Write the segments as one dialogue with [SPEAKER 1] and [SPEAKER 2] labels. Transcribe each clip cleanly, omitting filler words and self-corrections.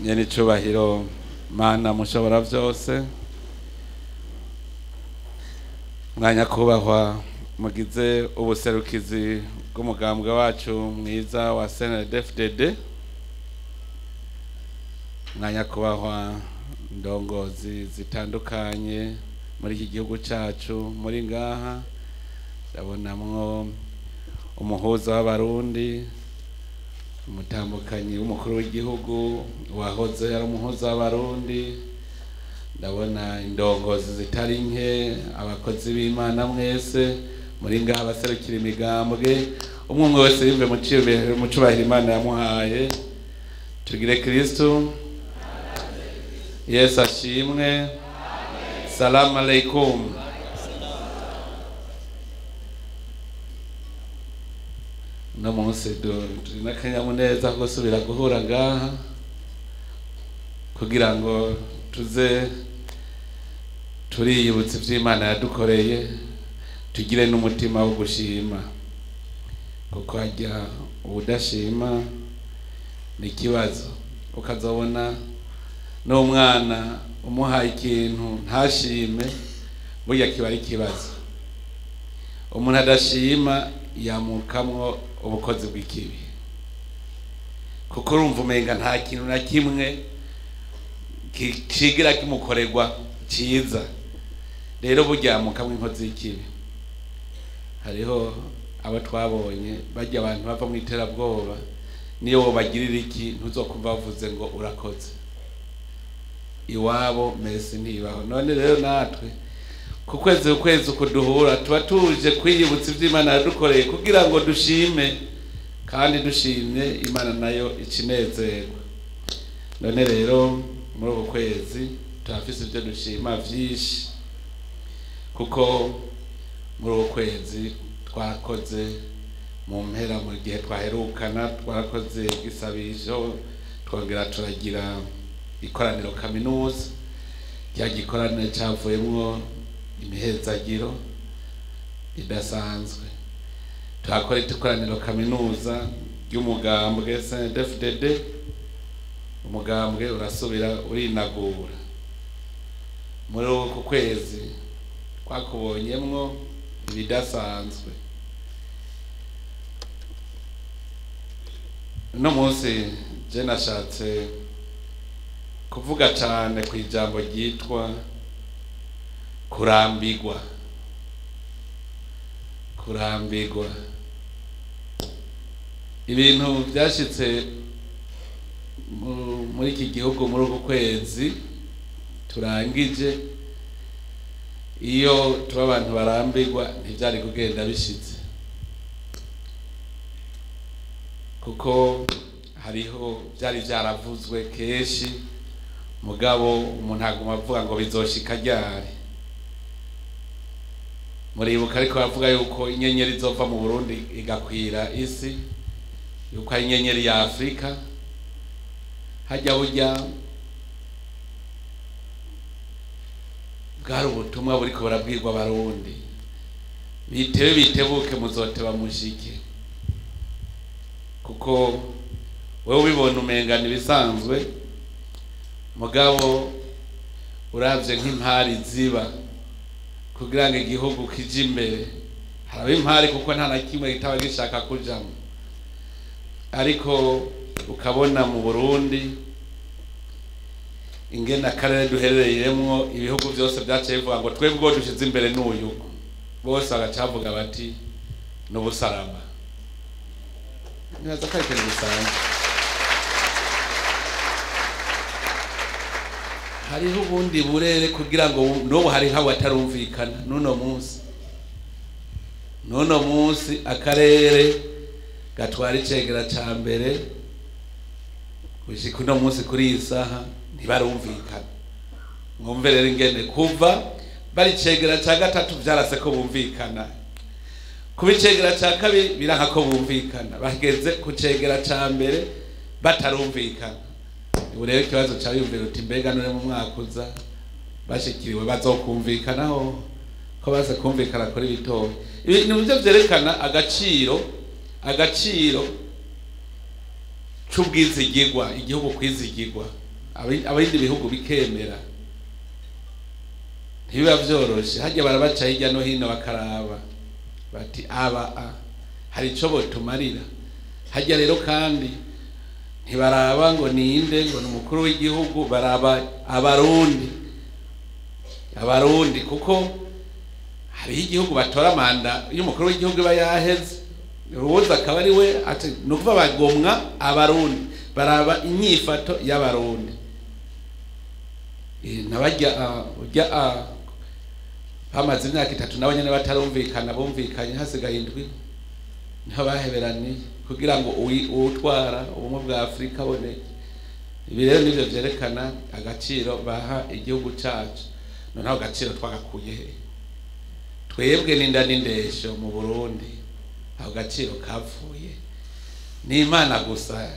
[SPEAKER 1] Nyene icubahiro Mana mushobora vyose, mwanya kubahwa mugize ubuserukizi bw'umugambwe wacu mwiza wa CNDD-FDD, mwanya kubahwa ndongozi zitandukanye muri iki gihugu cacu muri ngaha, ndabonamwo umuhuza w'abarundi, umutambukanyi w'umukuru w'igihugu wahoze ari umuhuza w'abarundi, ndabona indongozi zitari nke, abakozi b'Imana mwese muri ngaha, abaserukira imigambwe, umwe umwe wese yumve mu cubahiro Imana yamuhaye. Tugire Kristo Yesu ashimwe. Salamu alaikum. No munsi turi n'akanyamuneza ko gusubira guhura ngaha kugira ngo tuze turiyibutsa ivy'Imana yadukoreye, tugire n'umutima wo gushima, kuko harya ubudashima ni ikibazo. Ukazobona n'umwana umuhaye ikintu ntashime, burya kiba ari ikibazo. Umuntu adashima yamukamwo ubukozi bw'ikibi, kuko urumva umenga nta kintu na kimwe kigira kimukorerwa ciza, rero burya yamukamwo inkozi y'ikibi. Hariho abo twabonye barya abantu bava mu iterabwoba, niyo wobagirira iki ntuzokumva bavuze ngo urakoze, iwabo mesi ntibaho. None rero natwe ku kwezi ukwezi kuduhura tuba tuje kwiyibutsa ivy'Imana yadukoreye kugira ngo dushime, kandi dushimye Imana nayo icinezerwa. None rero muri uku kwezi turafise ivyo dushima vyinshi, kuko muri uku kwezi twarakoze mu mpera, mu gihe twaherukana twarakoze igisabisho, twongera turagira ikoraniro kaminuza, rya gikoraniro cavuyemwo imihezagiro idasanzwe. Turakora ikoraniro kaminuza ry'umugambwe CNDD-FDD, umugambwe urasubira urinagura. Muri uku kwezi twakubonyemwo ibidasanzwe. No munsi je nashatse kuvuga cane ku ijambo ryitwa kurambigwa. Kurambigwa ibintu vyashitse muri iki gihugu muri uku kwezi turangije. Iyo tuba abantu barambigwa ntivyari kugenda bishitse, kuko hariho vyari vyaravuzwe kenshi, mugabo umuntu aguma avuga ngo bizoshika ryari. Muribuka ariko bavuga yuko inyenyeri izova mu Burundi igakwira isi, yuko ari inyenyeri ya Afrika. Hajya burya bwari ubutumwa buriko burabwirwa abarundi, bitewe bitebuke muzoteba mushike, kuko wewe ubibona umenga nibisanzwe, mugabo uravye nk'impari ziba kugira ngo igihugu kije imbere. Haraba impari kuko nta na kimwe kitaba gishaka kujamwo, ariko ukabona mu Burundi ingene akarere duherereyemwo ibihugu vyose vyaciye bivuga ngo twebwe dushize imbere n'uyu, bose bagacavuga bati n'ubusaraba. Nibaza ko ari ikintu gisanzwe. Hariho ubundi burere kugira ngo n'ubu hariho abatarumvikana n'uno munsi. N'uno munsi akarere gatwara icegera ca mbere gushika uno munsi kuri iyi saha ntibarumvikana. Mwumve rero ingene kuva bari icegera ca gatatu vyarase ko bumvikana, kuba icegera ca kabiri biranka ko bumvikana, bageze ku cegera ca mbere batarumvikana. Ubu rero ikibazo ca biyumvira uti mbega none mu mwaka uza bashikiriwe bazokumvikanaho ko baze kumvikana kuri bitoya. Ibi ni byo vyerekana agaciro c'ubwizigirwa, igihugu kwizigirwa. abindi bihugu bikemera, ntibiba vyoroshe. Hajya barabaca hirya no hino bakaraba bati aba hari ico botumarira. Hajya rero kandi ntibaraba ngo ninde, ngo ni umukuru w'igihugu, baraba abarundi, abarundi, kuko hariho igihugu batora manda y'umukuru w'igihugu iba yaheze, urubuza akaba ari we. Ni ukuvuga bagomwa abarundi, baraba inyifato y'abarundi. Nabajya ujya bamaze imyaka 3 nabo nyene batarumvikana, bumvikanye hasigaye 7 niho baheberaniye kugira ngo uwutwara ubumwe bwa Afrika aboneke. Ibi rero nivyo vyerekana agaciro baha igihugu cacu. Noneho agaciro twagakuye he? Twebwe n'inda n'indesho mu Burundi, aho gaciro kavuye ni Imana gusa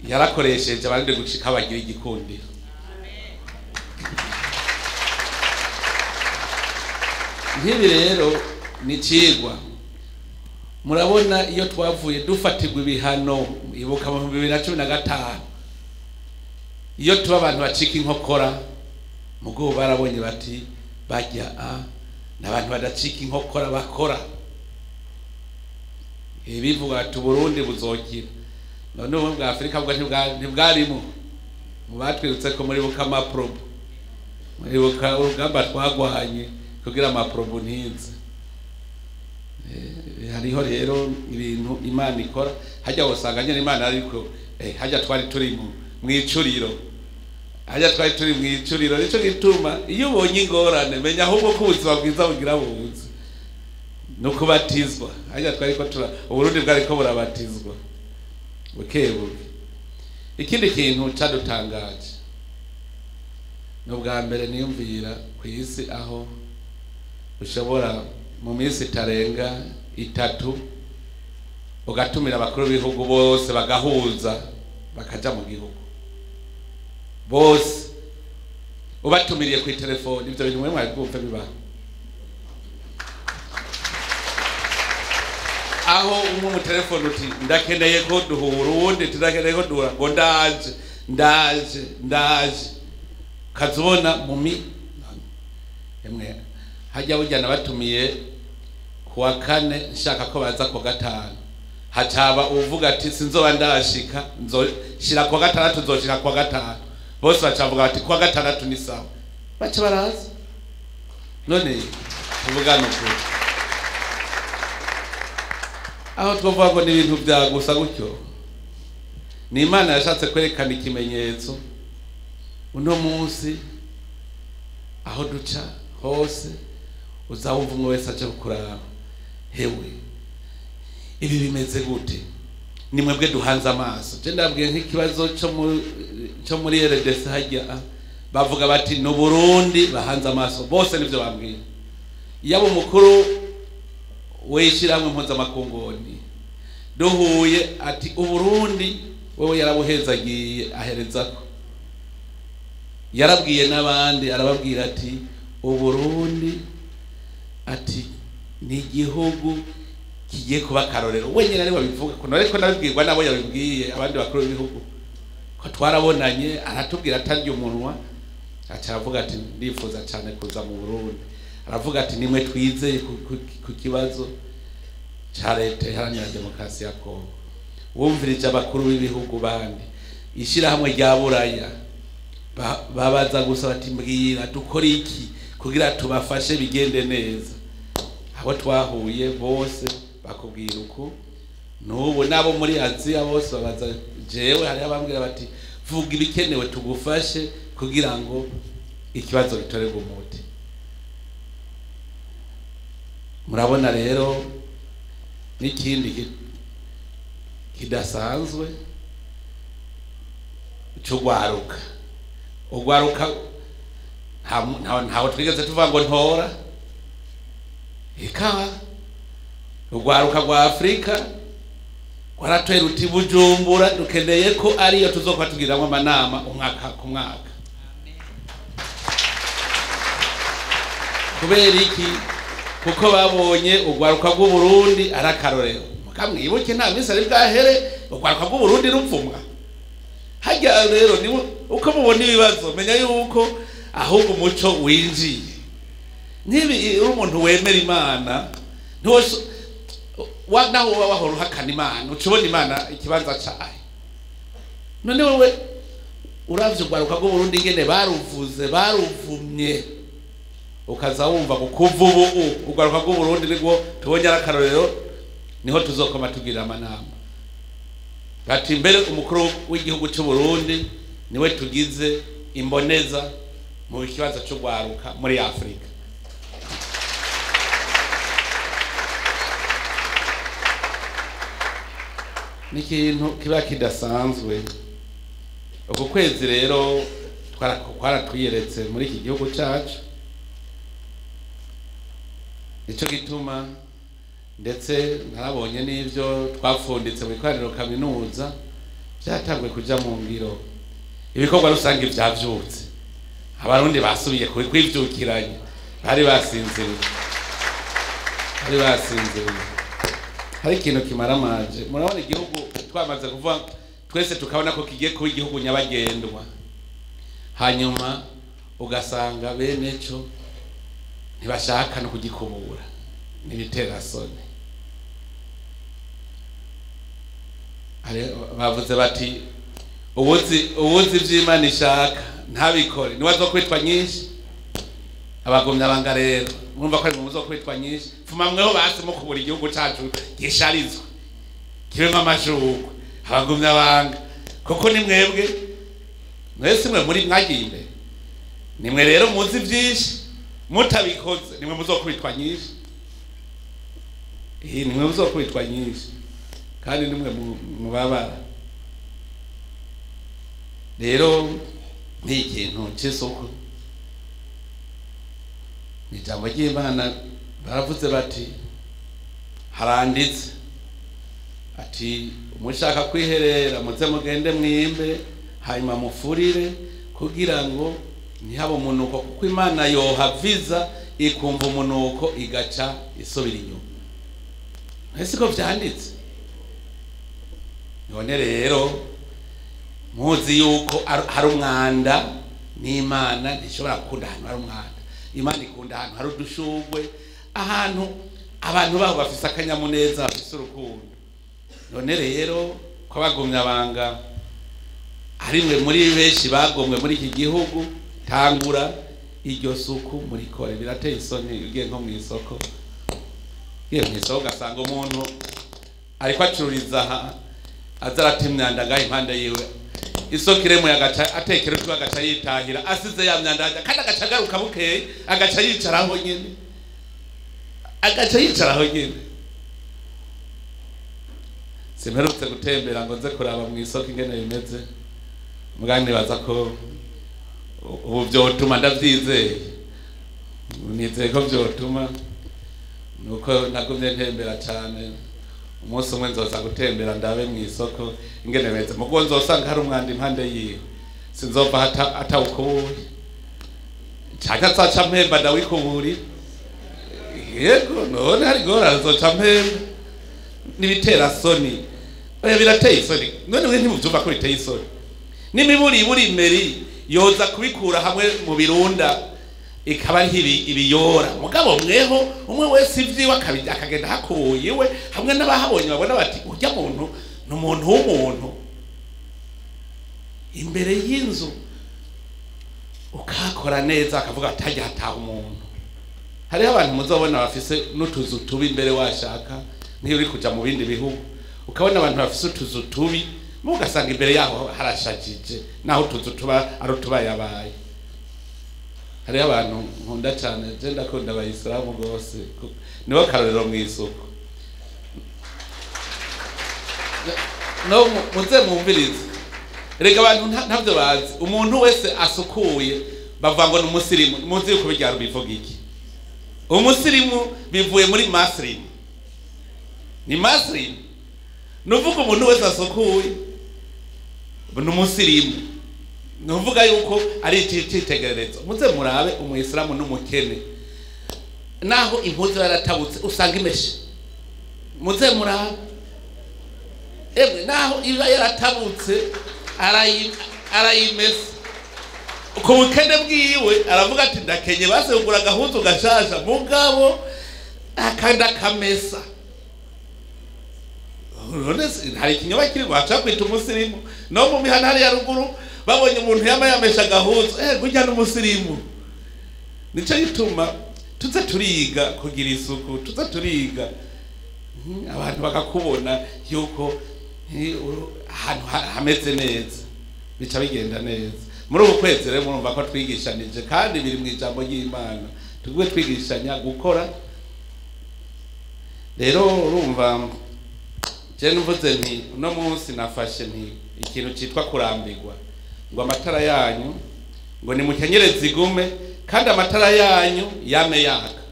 [SPEAKER 1] yarakoresheje abandi gushika bagira igikundiro. Nk'ibi rero ni cigwa. Murabona iyo twavuye dufatirwa ibihano, ibuka mu 2015, iyo tuba abantu bacika inkokora, mugo barabonye bati bajya n'abantu badacika inkokora bakora ibivuga ati Burundi buzokira. None ubu bwa Afrika bwo ntibwarimo mu batwirutse ko muri buka amaprobo, muri buka urugamba twagwanye kugira amaprobo ntize. Hariho rero ibintu Imana ikora, hajya usanga nyene Imana ariko hajya twari turi mu icuriro, hajya twari turi mu icuriro. Nico gituma iyo ubonye ingorane menya ahubwo ko ubuzima bwiza bugira buze no kubatizwa. Hajya twari ko tura Uburundi bwari ko burabatizwa buke buke. Ikindi kintu cadutangaje n'ubwa mbere niyumvira ku isi aho ushobora mu minsi itarenga 3 ugatumira abakuru b'ibihugu bose bagahuza bakaja mu gihugu bose, ubatumiriye ku telefone. Ivyo bintu mwe mwabwumve bibaho, aho umwe mu telefone uti ndakeneye ko duhura, uwundi ndakeneye ko duhura, ngo ndaje ndaje ndaje, kazubona mumi emwe. Hajya bujyana batumiye kuwa 4 nshaka ko baza ku 5, hacaba uvuga ati sinzoba ndashika, nzoshira ku 6, nzoshira ku 5. Bose bacavuga bati ku 6 ni sawa, baca baraza. None tuvugana ukuri, aho twovuga ngo ni ibintu bya gusa gutyo, ni Imana yashatse kwerekana ikimenyetso. Uno munsi aho duca hose uzawumva umwe wese aje kukuraba, hewe ibi bimeze gute? Ni mwebwe duhanze amaso. Je ndabwiye nk'ikibazo cyo muri RDC, hajya bavuga bati no Burundi bahanze amaso bose, nivyo bambwiye. Yabo mukuru w'ishyirahamwe mpuzamakungoni duhuye ati Uburundi wewe yarabuhezagiye aherezako, yarabwiye n'abandi arababwira ati Uburundi ati ni igihugu kigiye kuba karorero. Wenyine ari babivuga kuno, ariko nabibwirwa nabo yabibwiye abandi bakuru b'ibihugu ko twarabonanye, aratubwira atarya umunwa, aca aravuga ati ndifuza cyane kuza mu Burundi. Aravuga ati nimwe twizeye ku kibazo ca leta iharanira demokarasi ya Kongo. Wumvirije abakuru b'ibihugu bandi, ishyirahamwe rya Buraya babaza gusa bati mbwira dukore iki kugira tubafashe bigende neza. Abo twahuye bose bakubwira uko. N'ubu nabo muri Aziya bose babaza jewe, hari abambwira bati vuga ibikenewe tugufashe kugira ngo ikibazo gitorerwe umuti. Murabona rero n'ikindi kidasanzwe cy'ugwaruka. Ugwaruka ntaho twigeze tuvuga ngo ntora eka, ugwaruka rwa Afrika rwaratwera uti Bujumbura dukeneye ko ariyo tuzokwa tugiramwo amanama umwaka ku mwaka. Kubera iki? Kuko babonye ugwaruka rw'u Burundi arakarorero. Mukamwibuke nta minsi ari bwahere ugwaruka rw'u Burundi rupfumwa. Hajya rero ni uko mubona ibibazo, menya yuko ahubwo umuco winjiye. Nibi uri umuntu wemera Imana, naho uba wahora uhakana Imana, uca ubona Imana ikibanza cayo. None wewe uravye urwaruka rw'Uburundi ingene baruvuze, baruvumye, ukaza wumva ngo kuva ubu urwaruka rw'Uburundi nibwo tubonye ari akarorero, niho tuzokoma tugira amanama. Ati mbere umukuru w'igihugu cy'u Burundi niwe tugize imboneza mu kibazo cy'urwaruka muri Afrika. Ni ikintu kiba kidasanzwe. Uku kwezi rero twaratwiyeretse muri iki gihugu cyacu, nico gituma ndetse ntarabonye n'ivyo twapfunditse mu ikoraniro kaminuza byatanguye kuja mu ngiro. Ibikorwa rusange vyavyutse, abarundi basubiye kwivyukiranya, bari basinziriye, bari basinziriye. Hari ikintu kimaramaje, murabona igihugu twamaze kuvuga twese tukabona ko kigiye kuba igihugu nyabagendwa, hanyuma ugasanga bene cyo ntibashaka no kugikubura, n'ibiterasoni. Bavuze bati ubuzi vy'Imana ishaka ntabikore niwe azokwitwa nyinshi. Abagumya banga rero murumva ko ari mu kwitwa nyinshi, fuma mweho basi mu kubura igihugu cacu gisharizwe kibemo amashurwe. Abagumya banga kuko ni mwebwe mwese mwe muri mwagiye imbere, nimwe rero muzi vyinshi, mutabikoze nimwe muzokwitwa nyinshi. Nimwe muzokwitwa nyinshi kandi nimwe mubabara. Rero ni ikintu c'isuku, ni ijambo ry'Imana. Baravuze bati haranditse ati umushaka kwiherera muze mugende mwimbe, hanyuma mufurire kugira ngo ntihabe umunuko, kuko Imana yohaviza ikumva umunuko igaca isubira inyuma. Ese ko vyanditse? None rero muzi yuko hari umwanda, n'Imana ntishobora gukunda ahantu hari umwanda. Imana ikunda ahantu hari udushurwe, ahantu abantu baho bafise akanyamuneza, bafise urukundo. None rero ko abagumya banga ari mwe muri benshi bagomwe muri iki gihugu, tangura iryo suku murikore. Birateye isoni ugiye nko mu isoko, ugiye mu isoko ugasanga umuntu ariko acururiza aha, aza arata imyanda ngaho impande yiwe, isoko iremuye agaca atekera utwe agaca yitahira asize ya myanda, kandi agaca agaruka bukeye agaca yicaraho nyene, agaca yicaraho nyene. Simperutse gutembera ngo nze kuraba mu isoko ingene bimeze, mugani nibaza ko ubu vyotuma, ndavyizeye, nizeye ko vyotuma, nuko nagumye ntembera cane. Umunsi umwe nzoza gutembera ndabe mu isoko ingene bimeze, mugo nzosanga hari umwanda impande yiwe, sinzova atawukubuye, canke azaca mpemba ndawikuburi. Yego none hari ingorane, nzoca mpemba. N'ibitera soni, oya birateye isoni. None mwe ntimuvyumva ko biteye isoni? N'imiburi iburi meri yoza kubikura hamwe mu birunda ikaba ari ibiyora, mugabo mweho umwe wese ivyiwe akagenda hakubuye iwe, hamwe n'abahabonye babona bati urya muntu ni umuntu w'umuntu. Imbere y'inzu ukakora neza akavuga ati hajya hataha umuntu. Hariho abantu muzobona bafise n'utuzu tubi imbere, washaka niyo uri kuja mu bindi bihugu ukabona abantu bafise utuzu tubi, mugasanga imbere yaho harashajije, naho utuzu tuba ari utubayabaye. Hariho abantu nkunda cane, je ndakunda abayisilamu gose, nibo karorero mw'isuku. No muze mwumvirize, erega abantu ntavyo bazi. Umuntu wese asukuye bavuga ngo ni umusirimu. Muzi yuko biryaro bivuga iki? Umusirimu bivuye muri masirimu, ni masirimu. Nuvuga umuntu wese asukuye ni umusirimu, nuvuga yuko ari icitegererezo. Muze murabe umuyisilamu n'umukene, naho impuzu yaratabutse usanga imeshe. Muze murabe emwe, naho iba yaratabutse Arayimesa ku bukene bwiwe, aravuga ati ndakenye base kugura agahuzu gashasha, mugabo akanda kamesa. None hari ikinyoma kiri baca kwita umusirimu? No mu mihana hariya ruguru babonye umuntu yama yamesha agahuzu, gurya n'umusirimu. Nico gituma tuze turiga kugira isuku, tuze turiga abantu bakakubona yuko ahantu hameze neza, bica bigenda neza. Muri ubu kwezi rero murumva ko twigishanije, kandi biri mu ijambo ry'Imana, tugume twigishanya gukora. Rero urumva je nuvuze nti uno munsi nafashe nti ikintu citwa kurambirwa, ngo amatara yanyu ngo nimukenyere zigume, kandi amatara yanyu yame yaka.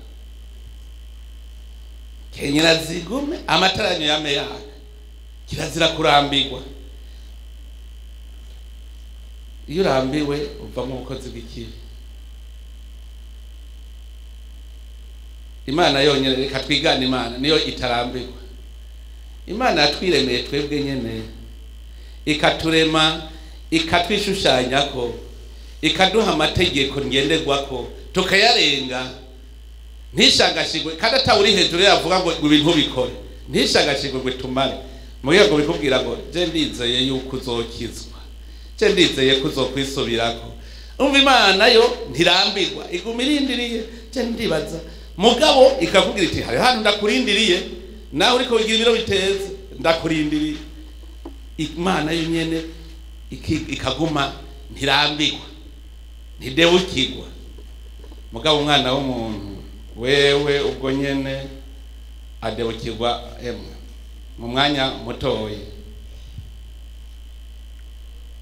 [SPEAKER 1] Kenyera zigume, amatara yanyu yame yaka. Kirazira kurambirwa. Iyo urambiwe uva mu bukozi bw'ikibi. Imana yonyene, reka twigane Imana, niyo itarambirwa. Imana yatwiremeye twebwe nyene, ikaturema, ikatwishushanyako, ikaduha amategeko ngenderwako, tukayarenga. Ntishangashigwe kandi atawuri hejuru yavuga ngo ibintu bikore, ntishangashigwe ngo tumare. Mugiye ngo bikubwira ngo je ndizeye yuko uzokizwa, je ndizeye ko uzokwisubirako. Umva, Imana yo ntirambirwa, iguma irindiriye. Je ndibaza mugabo ikakubwira iti hari hano ndakurindiriye, nawe uriko wigira ibiro biteze, ndakurindiriye. Imana yo nyene ikaguma ntirambirwa, ntidebukirwa. Mugabo umwana w'umuntu wewe ubwo nyene adebukirwa emwe mu mwanya mutoyi.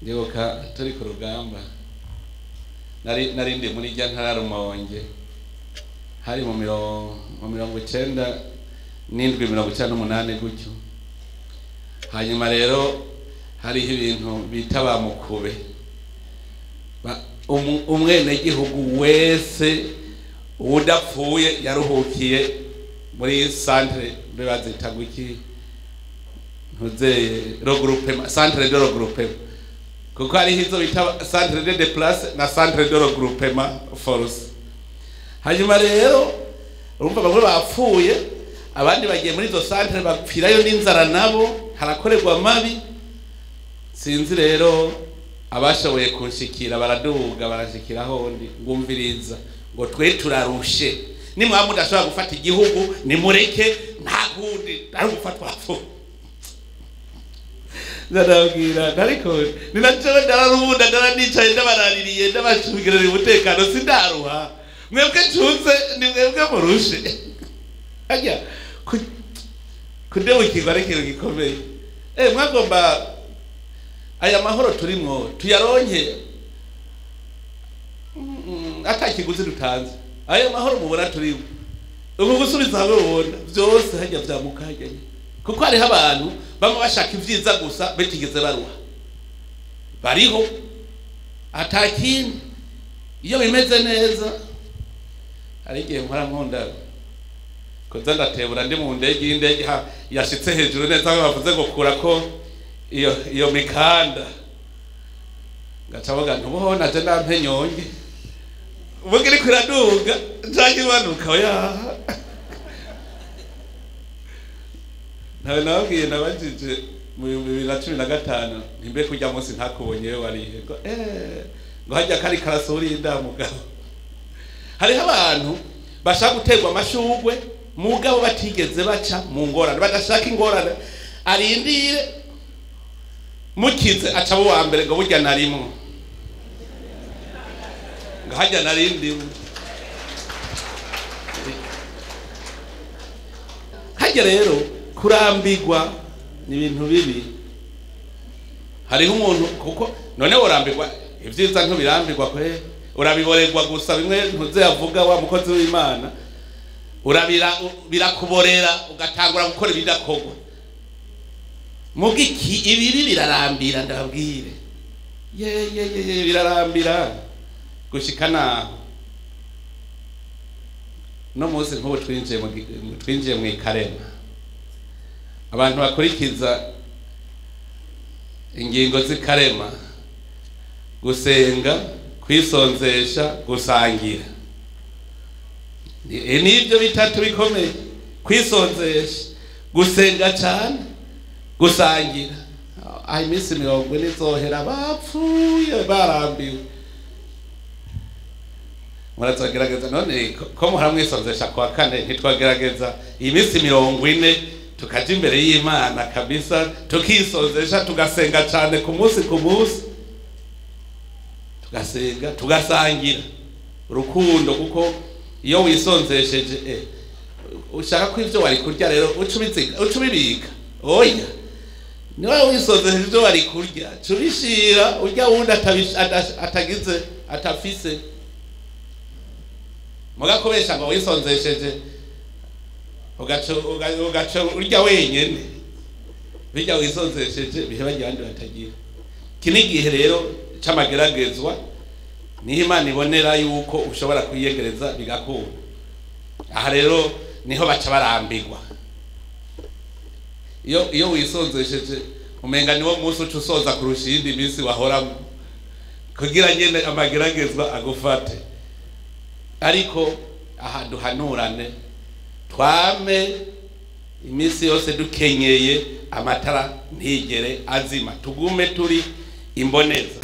[SPEAKER 1] Ndibuka turi ku rugamba, nari ndi muri rya ntara Rumonge, hari mu 97, 98 gutyo. Hanyuma rero hariho ibintu bita ba mukube, umwenegihugu wese udapfuye yaruhukiye muri centre, mbe bazita guki, ntuzeye regroupement, centre de regroupement, kuko hariho izo bita centre de déplacés na centre de regroupement forcé. Hanyuma rero urumva bamwe bapfuye, abandi bagiye muri izo centre bapfirayo n'inzara, nabo harakorerwa mabi. Sinzi rero abashoboye kunshikira, baraduga barashikiraho ndi, ngumviriza ngo twe turarushe, nimwaba mudashobora gufata igihugu nimureke, nta kundi ari gufatwa twapfuye. Ndababwira ariko ni najewe ndararubunda, ndaranicaye, ndabaraririye, ndabacungirira umutekano, sindaruha. Mwebwe ncuze ni mwebwe murushe. Ajya kudebukirwa ari ikintu gikomeye. Mwagomba aya mahoro turimwo tuyaronke ata kiguzi dutanze. Aya mahoro mubona turimo ubu, gusubiza hamwe mubona byose hajya vyamuka hajya, kuko hariho abantu bamwe bashaka ivyiza gusa bitigeze baruha, bariho atakindi iyo bimeze neza. Hari igihe nkora nkunda kuza ndatebura ndi mu ndege, y'indege yashitse hejuru neza, aho bavuze ngo kura ko iyo mikanda, ngaca mvuga nti ubuho naje nampe nyonge, ubuga iriko iraduga canke imanuka. Oya, ntawe nababwiye, nabajije mu 2015 ntimbe kurya munsi ntakubonye wewe warihe, ngo ngo hajya kari karasuri indamugabo. Hariho abantu bashaka guterwa amashurwe mugabo batigeze baca mu ngorane, badashaka ingorane, arindire mukize aca abo wa mbere ngo burya narimwo, ngo hajya narindimwe hajya. Rero kurambirwa ni ibintu bibi. Hariho umuntu kuko none urambirwa ibyiza ntubirambirwa kwe, urabiborerwa gusa. Bimwe ntuze yavuga wa mukozi w'Imana, urabira birakuborera, ugatangura gukora ibidakorwa. Mugiki ibibi birarambira, ndababwire, ye ye ye ye, birarambira gushika naho no munsi nk'ubu twinjiye mu ikarema. Abantu bakurikiza Ingingo z'ikarema: gusenga, kwisonzesha, gusangira. Nibyo bitatu bikomeye: kwisonzesha, gusenga cyane, gusangira. Aho iminsi 40 izohera bapfuye barambiwe, murazogerageza. None ko muhora mwisonzesha kuwa kane, ntitwagerageza iyi minsi 40 tukaja imbere y'Imana kabisa, tukisonzesha, tugasenga cyane ku munsi ku munsi, tugasenga, tugasangira urukundo? Kuko iyo wisonzesheje, ushaka ko ivyo wari kurya rero uca ubibika? Oya, niba wisonzesheje, ivyo wari kurya ca ubishira urya wundi atagize, atafise. Mugakubesha ngo wisonzesheje, ugaca urya wenyene, birya wisonzesheje bihe barya abandi batagira. Iki ni igihe rero c'amageragezwa, niho Imana ibonera yuko ushobora kuyiyegereza bigakunda. Aha rero niho baca barambirwa. Iyo wisonzesheje, umenga niwo munsi uca usoza kurusha iyindi minsi wahoramo, kugira nyene amageragezwa agufate. Ariko aha duhanurane, twame iminsi yose dukenyeye, amatara ntigere azima, tugume turi imboneza.